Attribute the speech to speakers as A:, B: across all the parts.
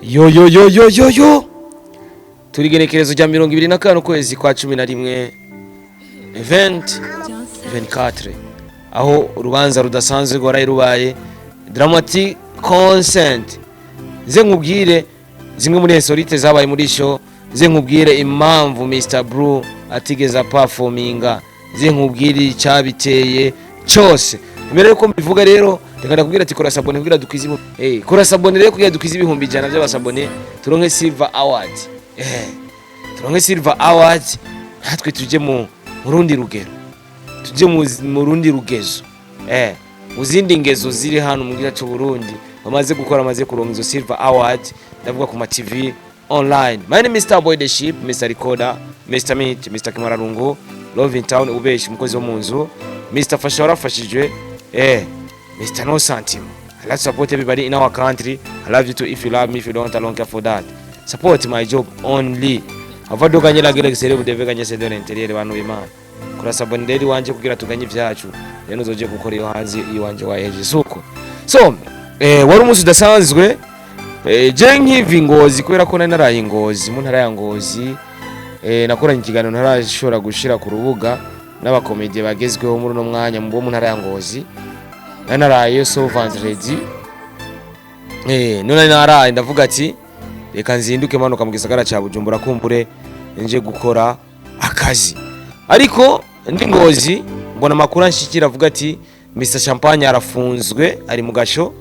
A: Yo yo yo yo yo yo, turi igenekerezo rya 25 kwezi kwa 11 2024, aho urubanza rudasanzwe rwaraye rubaye, Drama T Concert. Nze nkubwire zimwe muri insolites zabaye muri show, nze nkubwire impamvu Mr Blue atigeze performinga, nze nkubwire icyabiteye cyose. Mbere yuko mbivuga rero, reka ndakubwira ati kora s'abonner kugira dukwize kora s'abonner rero kugira dukwize 100,000 by'abasabone, turonke silver award, turonke silver award, natwe tuje mu rundi rugero, tuje mu rundi rugezo, mu zindi ngezo ziri hano mu gihugu cy'u Burundi bamaze gukora, amaze kuronka izo silver award. Ndavuga ku ma TV online. My name is Mr Boy the Ship, Mr Recorder, Mr Meat, Mr Kimararungu, Love in Town, ubeshi umukozi wo mu nzu, Mr Fasha warafashijwe, Mr No Santime. I like to support everybody in our country. I love you too if you love me. If you don't, I don't care for that. Support my job only. Ava doganye la guerre extérieure, vous devez gagner c'est de l'intérieur. Bantu b'Imana, kora s'abonner rero iwanje kugira tuganye ivyacu, rero uzoje gukora iyo hanze iwanje waheje suko. So wari umunsi udasanzwe. Je nkiva Ngozi, kubera ko nari naraye Ngozi, mu ntara ya Ngozi, nakoranye ikiganiro ntarashobora gushira ku rubuga n'abakomediye bagezweho muri uno mwanya mu bo mu ntara ya Ngozi. Nari naraye so vendredi, none nari naraye, ndavuga ati reka nzinduke manuka mu gisagara ca Bujumbura, kumbure nje gukora akazi. Ariko ndi Ngozi mbona amakuru anshikira avuga ati Mr Champagne arafunzwe, ari mu gasho,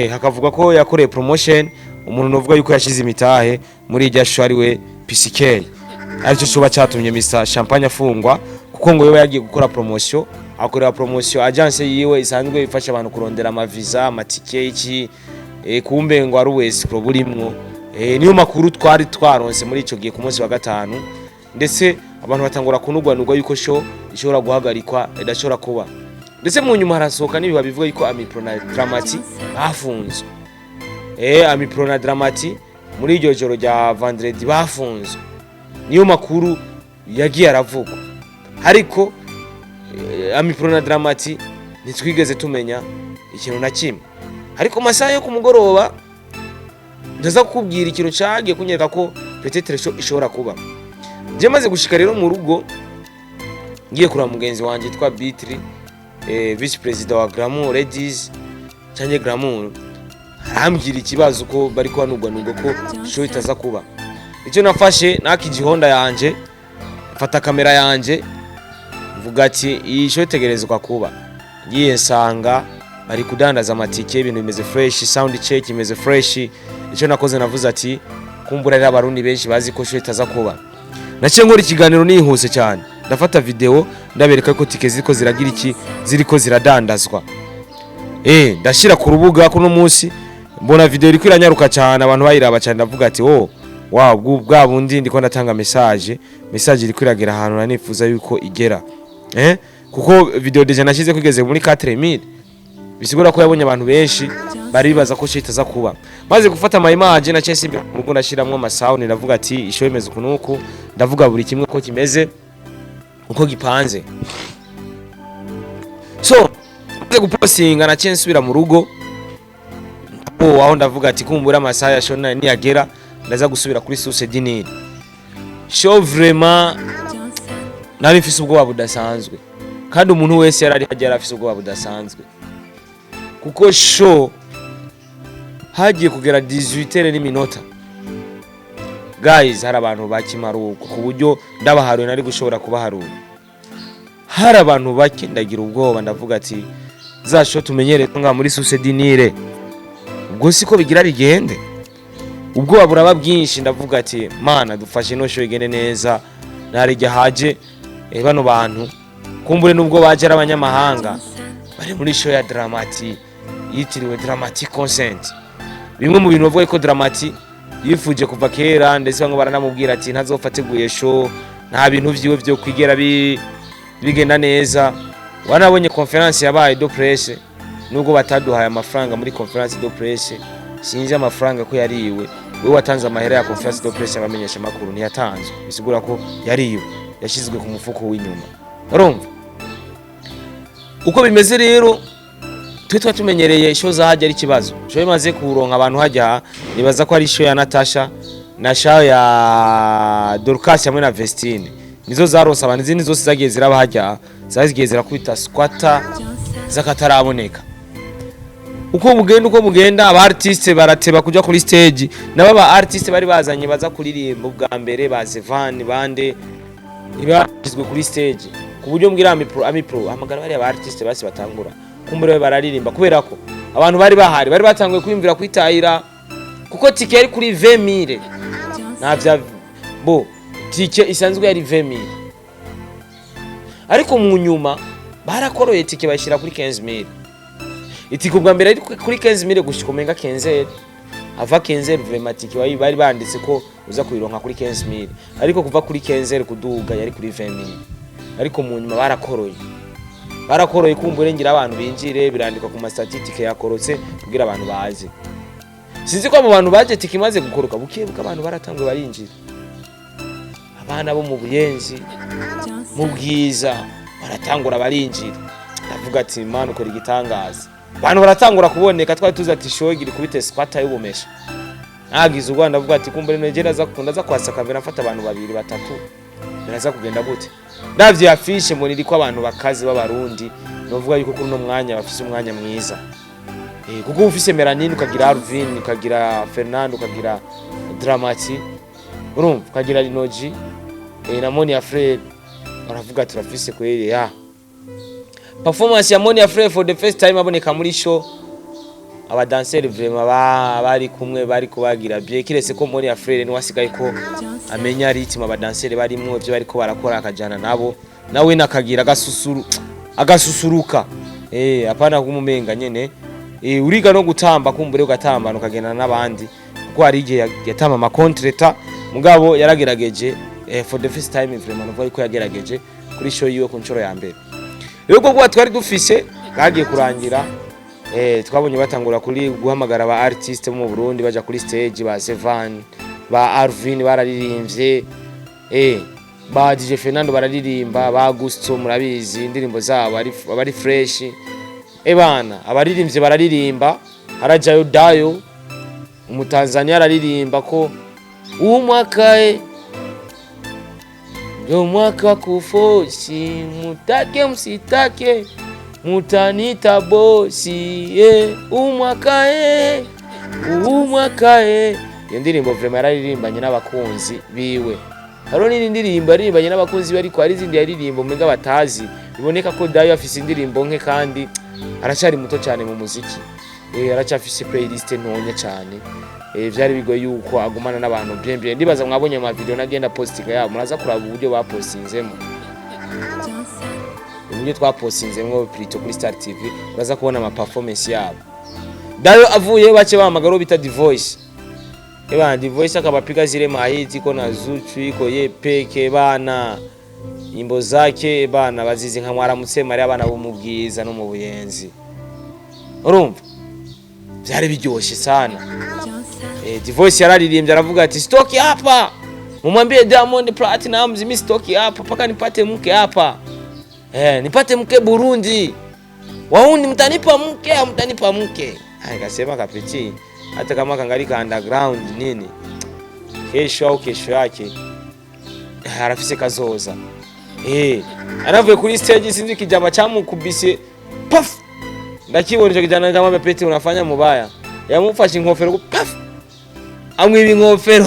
A: hakavuga ko yakoreye promotion umuntu novuga yuko yashize imitahe muri irya show, ari we PCK, aricyo coba cyatumye Mr Champagne afungwa, kuko ngo yoba yagiye gukora promotion, akorera promotion agence yiwe isanzwe ifasha abantu kurondera amavisa, amatike, iki, kumbe ngo ari ubu burimwo. Niyo makuru twari twaronse muri ico gihe ku munsi wa gatanu, ndetse abantu batangura kunugwanugwa yuko show ishobora guhagarikwa, idashobora kuba. Ndetse mu nyuma harasohoka n'ibiba bivuga yuko Amipro na Drama T bafunzwe. Amipro na Drama T muri iryo joro rya vendredi bafunzwe, niyo makuru yagiye aravugwa. Ariko Amipro na Drama T ntitwigeze tumenya ikintu na kimwe. Ariko masaha yo ku mugoroba ndaza kukubwira ikintu cagiye kunyereka ko peut-être show ishobora kuba. Je maze gushika rero mu rugo, ngiye kureba mugenzi wanje yitwa Bitri, vice president wa Glamour Ladies canke Glamour, arambwira ikibazo ko bari kubanugwanugwa ko show itaza kuba. Icyo nafashe, nakije Honda yanje, mfata kamera yanje, mvuga ati iyi show itegerezwa kuba. Ngiye nsanga bari kudandaza amatike, ibintu bimeze fresh, sound check imeze fresh. Icyo nakoze, navuze ati kumbura rero Abarundi benshi bazi ko show itaza kuba. Naciye nkora ikiganiro nihuse cyane, ndafata video, ndabereka ko tike ziriko ziragira iki, ziriko ziradandazwa, ndashira ku rubuga. Kuno munsi mbona video iriko iranyaruka cyane, abantu bayiraba cyane, ndavuga ati oh wow, bwa bundi ndiko ndatanga message, message iriko iragera ahantu nanifuza yuko igera, kuko video déjà nashize kwigeze muri 4000, bisigura ko yabonye abantu benshi bari bibaza ko show itaza kuba. Maze gufata ama image, naciye simbira mu rugo, ndashiramwo ama sound, ndavuga ati ishow imeze uku nuku, ndavuga buri kimwe ko kimeze uko gipanze. So maze gupostinga, naciye nsubira mu rugo aho ndavuga ati kumbura amasaha ya show niyagera ndaza gusubira kuri Source du Nil. Show vraiment nari mfise ubwoba budasanzwe, kandi umuntu wese yarari hajya yari afise ubwoba budasanzwe, kuko show hagiye kugera 18 n'iminota, guys, hari abantu bakimaruko ku buryo ndabaharuye nari gushobora kubaharura. Hari abantu bake, ndagira ubwoba, ndavuga ati za show tumenyereye nga muri Source du Nil, ubwo siko bigira bigende. Ubwoba buraba bwinshi, ndavuga ati Mana dufashe ino show igende neza. Narijya haje bano bantu kumbure nubwo baje ari abanyamahanga bari muri show ya Drama T yitiriwe Drama T Concert, bimwe mu bintu bavuga ko Drama T yifuje kuva kera, ndetse bamwe baranamubwira ati ntazopfa ateguye show, nta bintu vyiwe vyo kwigera bigenda neza. Wanabonye conférence yabaye de presse, nubwo bataduhaye amafaranga muri conférence de presse, sinzi amafaranga ko yariwe. We watanze amahera ya conférence de presse y'abamenyesha makuru ntiyatanzwe, bisigura ko yariwe, yashizwe ku mufuko w'inyuma. Urumva uko bimeze rero. Twe twa tumenyereye show za hajya ari ikibazo. Show imaze kuronka abantu hajya, nibaza ko ari show ya Natasha na show ya Dorcas hamwe na Vestine, nizo zaronse abantu. Izindi zose zagiye ziraba hajya zagiye zirakubita squatter zakataraboneka. Uko mugenda aba artiste barateba kuja kuri stage, nabo aba artiste bari bazanye baza kuririmba ubwa mbere, ba Zevan bande, ntibashizwe kuri stage, ku buryo mbwira Amipro: "Amipro, hamagara bariya ba artiste basi batangura." Kumbure we bararirimba, kubera ko abantu bari bahari bari batanguye kwiyumvira kwitahira, kuko tike yari kuri 20,000. Nta vya bo, tike isanzwe yari 20,000, ariko mu nyuma barakoroye tike bayishyira kuri 15,000. Itike ubwa mbere yari kuri 15,000 gushika umenga 15, ava 15 vraiment tike bari banditse ko uza kuyironka kuri 15,000, ariko kuva kuri 15 kuduga yari kuri 20,000. Ariko mu nyuma barakoroye, kumbure ngira abantu binjire, birandikwa ku ma statistiques yakorotse kugira abantu baze. Sinzi ko mu bantu baje tike imaze gukoroka buke buke abantu baratanguye barinjira. Abana bo mu Buyenzi, mu Bwiza, baratangura barinjira. Ndavuga ati: "Imana ukora igitangaza." Abantu baratangura kuboneka. Twari tuzi ati show igira ikubite squatter y'ubumesha. Nagize ubwo ndavuga ati kumbure negera aza kunda aza kwasa kamera, mfata abantu babiri batatu, biraza kugenda gute? Ndavye affiche mbona iriko abantu bakazi b'Abarundi, novuga yuko kuri uno mwanya bafise umwanya mwiza, kuko ufise Melanine, ukagira Alvin, ukagira Fernando, ukagira Dramati, urumva, ukagira Linoji, na Monia Fred, baravuga turafise kweli ya performance ya Monia Fred for the first time aboneka muri show. Abadanseri vraiment bari kumwe bari kubagira bien, kiretse ko Monia Fred ni wasigaye ko amenya rythme abadanseri barimwo, ivyo bariko barakora, akajana nabo, nawe nakagira agasusuru agasusuruka, apana kumumenga nyene, uriga no gutamba, kumbure ugatambana ukagendana n'abandi, kuko hari igihe yatamba ama contretemps. Mugabo yaragerageje, for the first time vraiment nuvuga yuko yagerageje kuri show yiwe ku nshuro ya mbere. Rero ubwo bwa twari dufise bwagiye kurangira, twabonye batangura kuri guhamagara aba artiste bo mu Burundi baja kuri stage, ba Sevan, ba Arvin bararirimbye, ba DJ Fernando bararirimba, ba Gusto murabizi indirimbo zabo ari bari fresh. Bana abaririmbye bararirimba, harajayo Dayo Umutanzania araririmba ko umwaka ndio mwaka kufosi, mutake msitake mutanita bosi, umwaka umwaka. Iyo ndirimbo vraiment yararirimbanye n'abakunzi biwe. Hariho n'indi ndirimbo yaririmbanye n'abakunzi biwe, ariko hari izindi yaririmbo umenga batazi. Biboneka ko Dayo afise indirimbo nke kandi aracyari muto cyane mu muziki, aracyafise playlist ntonya cyane. Vyari bigoye yuko agumana n'abantu bien bien. Ndibaza mwabonye ama video nagenda postinga yabo, muraza kuraba uburyo bapostinzemo, uburyo twapostinzemo plutôt kuri Star TV, uraza kubona ama performance yabo. Dayo avuye, bace bahamagara uwo bita Divoice. Ebana Divoice akabapiga zile mahiti, iko na Zuchu, iko ye peke bana, nyimbo zake bana bazizi nka Mwaramutse Maria, abana bo mu Bwiza no mu Buyenzi. Urumva byari biryoshye sana. Divoice yararirimbye aravuga ati: "Sitoki hapa, mumwambie Diamond Platnumz mi sitoki hapa paka nipate mke hapa, nipate mke Burundi, waundi mtanipa mke au mtanipa mke?" Nikasema kapiti hata kama kangalika underground nini, kesho au kesho yake arafise kazoza. Anavuye kuri stage, sinzi kijama chamukubise paf, ndakibona ico kijana, nikamwambia: "Peti, unafanya mubaya." Yamufashe inkofero, paf, amwiba inkofero.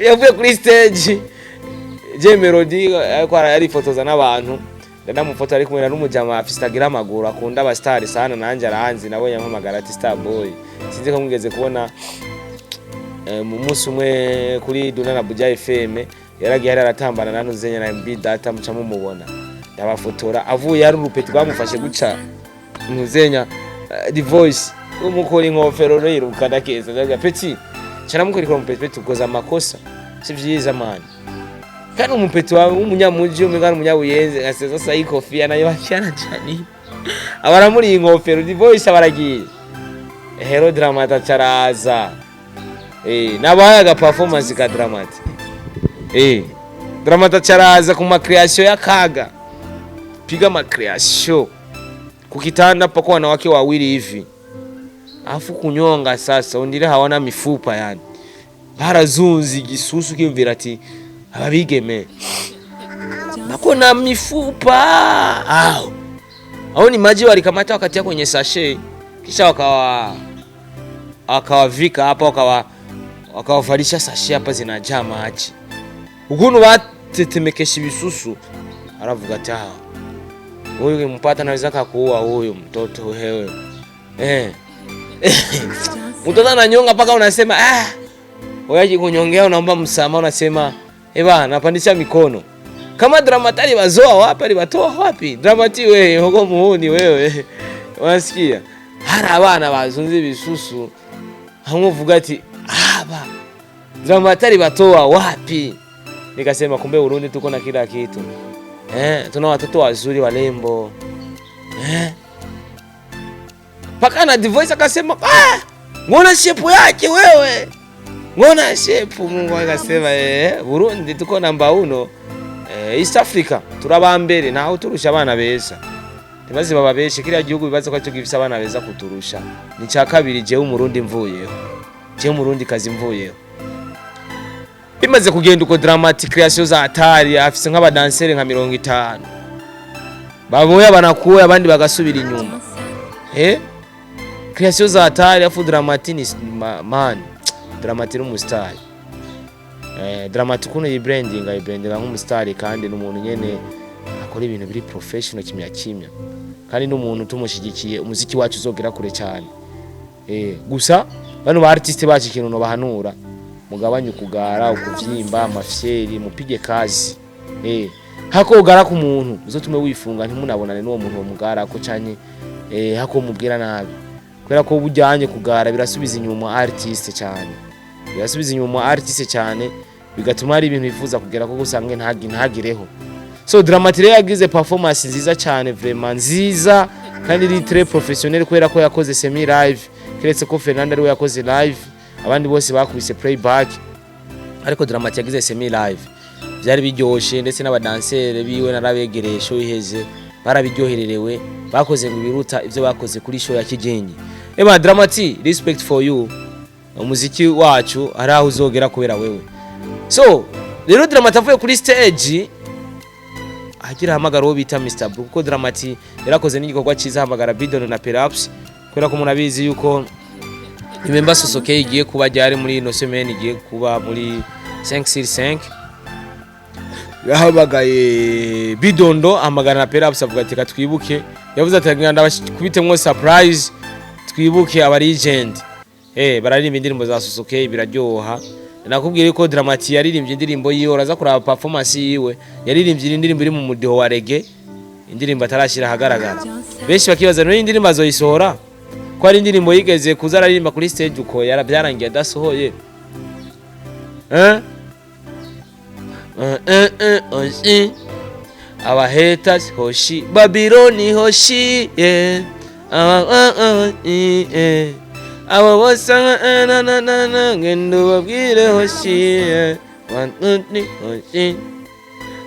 A: Yavuye kuri stage, je Melody ariko arifotoza n'abantu, ndanamufoto ari kumwe n'umujama afise tagira amaguru, akunda aba star sana, nanje aranzi, nabonye ampamagara ati: "Star boy." Sinzi ko mwigeze kubona, mu munsi umwe kuri Duna na Buja FM yaragiye hari aratambana na Ntuzenya na MB Data, muca mumubona ndabafotora avuye, hari urupeti rwamufashe guca Ntuzenya, The Voice umukora inkofero yiruka, ndakeza ndaga peti cyaramukora umupeti. Peti, ukoze amakosa, si vyiza man. Kandi umupeti wawe w'umunyamuji umenga n'umunyabuyenzi nka sasa ikofia nayo bakyana cyane abaramuri inkofero. The Voice abaragiye hero, Dramata caraza, nabaye aga performance ka Dramati. Dramata caraza ku ma creation y'akaga piga, ma creation. Ku kitanda pako wanawake wawili hivi, afu kunyonga sasa undire hawana mifupa, yani barazunze igisusu, ukiyumvira ati ababigeme bako na mifupa au au ni maji walikamata wakatia kwenye sachet, kisha wakawavika hapa, wakawavalisha sachet hapa zinajaa maji, ukuntu batetemekesha ibisusu. Aravuga ati: "Ah, huyu ukimpata naweza kakuua huyu mtoto wewe." Mtoto ananyonga mpaka unasema, ah, wewe kunyongea unaomba msamaha, unasema, "Eh bana, napandisha mikono." Kama Drama T alibazoa wapi, alibatoa wapi? Drama T wewe huko muhuni wewe. Unasikia? Hari abana bazunze ibisusu hamwe uvuga ati aba Drama T alibatoa wapi? Nikasema kumbe Burundi tuko na kila kitu. Tuna watoto wazuri walembo. Paka na Divoice akasema, "Ah, ngona shepu yake wewe. Ngona shepu." Mungu akasema, "Burundi tuko namba uno. East Africa turabambere, naho turusha abana beza." Ntibaze bababeshe, kiriya gihugu bibaza ko aricyo gifise abana beza kuturusha. Ni cya kabiri jewe Umurundi mvuyeho. Jewe Umurundi kazi mvuyeho. Bimaze kugenda uko, Drama T création za atari afise nk'abadansere nka 50, baboya banakuye abandi bagasubira inyuma. Création za atari, afu Drama T ni man, Drama T ni umustar. Drama T ukuntu yibrandinga nk'umustar, kandi n'umuntu nyene akora ibintu biri professional kimya kimya, kandi n'umuntu tumushyigikiye umuziki wacu uzogera kure cyane. Gusa bano ba artiste bacu, ikintu no bahanura, mugabanye ukugara, ukuvyimba amafyeri, mupige kazi. Hako ugara ku muntu uzotume wifunga, ntimunabonane n'uwo muntu mugara ko canke hako mubwira nabi, kubera ko bujyanye kugara birasubiza inyuma artiste cyane, birasubiza inyuma artiste cyane, bigatuma hari ibintu bifuza kugera ko usange ntagireho. So Drama T rero yagize performance nziza cyane, vraiment nziza, kandi iri très professionnel, kubera ko yakoze semi live, keretse ko Fernando ariwe yakoze live, abandi bose bakubise playback, ariko Drama T yagize semi live, byari biryoshe. Ndetse n'abadansere biwe narabegereye show iheze, barabiryohererewe, bakoze ngo ibiruta ibyo bakoze kuri show ya Kigingi. Eba Drama T, respect for you, umuziki wacu hari aho uzogera kubera wewe. So rero Drama T avuye kuri stage agira ahamagara uwo bita Mr Blue, kuko Drama T yarakoze n'igikorwa cyiza, ahamagara Bidon na Peraps, kubera ko murabizi yuko Remember Sosoke igiye kuba ryari muri ino semaine, igiye kuba muri 5 sur 5. Yahamagaye Bidondo, ahamagara na Peraps, avuga ati katwibuke, yavuze ati nganda kubitemwo surprise, twibuke aba legend. Bararirimba indirimbo za Sosoke, biraryoha. Nakubwiye ko Drama T yaririmbye indirimbo yiwe, uraza kuraba performance yiwe, yaririmbye indirimbo iri mu mudiho wa reggae, indirimbo atarashyira ahagaragara. Benshi bakibaza none indirimbo azoyisohora, ko ari indirimbo yigeze kuza araririmba kuri stage uko yarabyarangiye adasohoye. Oshi aba haters hoshi, Babyloni hoshi, yeah. Aba eh. Abo bose na na na na, ngendo babwire hoshi, yeah. One, two, three, hoshi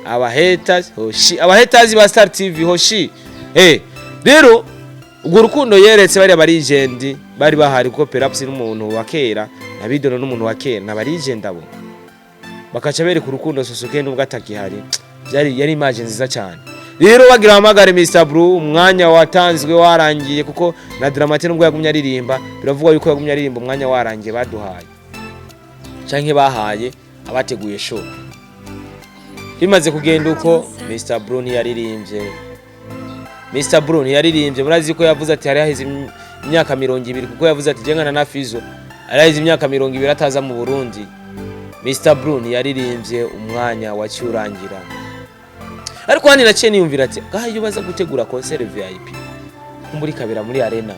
A: aba haters hoshi, aba haters ba Star TV hoshi. Rero urwo rukundo yeretse bariya ba legend bari bahari, kuko Peraps n'umuntu wa kera na Bidono n'umuntu wa kera na ba legend, abo bakaca bereka urukundo Sosoke nubwo atakihari, byari yari image nziza cyane. Rero bagira hamagare Mr Blue, umwanya watanzwe warangiye, kuko na Drama T nubwo yagumye aririmba, biravugwa yuko yagumye aririmba umwanya warangiye baduhaye canke bahaye abateguye show. Bimaze kugenda uko, Mr Blue ntiyaririmbye, Mr Blue ntiyaririmbye. Murazi ko yavuze ati hari haheze imyaka 20, kuko yavuze ati jengana na Fizo hari haheze imyaka 20 ataza mu Burundi. Mr Blue ntiyaririmbye, umwanya waciye urangira. Ariko hano naciye niyumvira ati gaha iyo baza gutegura concert VIP muri kabera muri arena,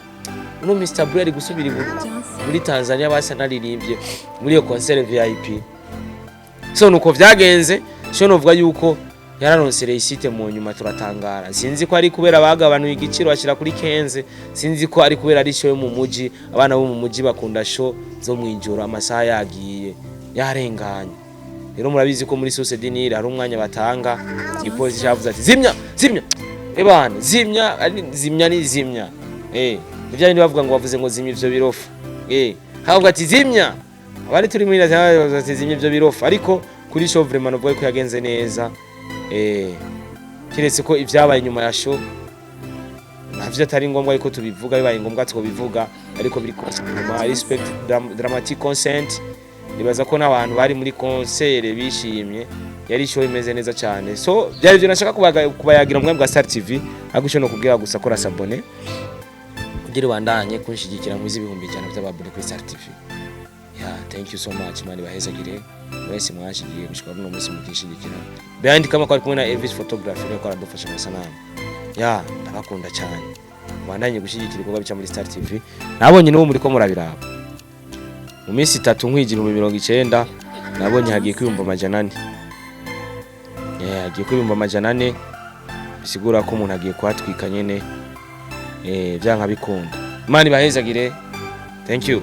A: uno Mr Blue yari gusubira muri Tanzania basa naririmbye muri iyo concert VIP. So nuko vyagenze. So novuga yuko yararonse réussite, mu nyuma turatangara. Sinzi ko ari kubera bagabanuye igiciro bashyira kuri 15, sinzi ko ari kubera ari show yo mu muji, abana bo mu muji bakunda show zo mwijoro amasaha yagiye yarenganye. Rero murabizi ko muri Source du Nil hari umwanya batanga, igipolisi cyavuze ati zimya zimya. Ebana, zimya ari zimya ni zimya. Nivyo bindi bavuga ngo bavuze ngo zimya ivyo birofa. Havuga ati zimya. Abari turi muri bavuze ati zimya ivyo birofa, ariko kuri show vraiment novuga ko yagenze neza. Kiretse ko ivyabaye nyuma ya show navyo atari ngombwa ariko tubivuga, bibaye ngombwa twobivuga, ariko biri nyuma. Respect Drama T concert, nibaza ko n'abantu bari muri concert bishimye, yari show imeze neza cyane. So byari byo nashaka kubayagira mu bwa Star TV, ariko icyo no kubwira gusa, kora s'abonner kugira ubandanye kunshigikira mu 100,000 by'ababone kuri Star TV. Yeah, thank you so much, man, bahezagire mwese mwashigiye gushika uno munsi mukishigikira. Behind camera kwari kumwe na Elvis Photography, rero aradufasha amasanamu. Yeah, ndabakunda cyane, bandanye gushyigikira ibikorwa bica muri Star TV. Nabonye n'ubu muri ko murabiraba, mu minsi 3 nkwigira 90,000, nabonye hagiye kwibumba 400. Yeah, hagiye kwibumba 400, bisigura ko umuntu agiye kuhatwika nyene, byanka bikunda. Imana ibahezagire, thank you.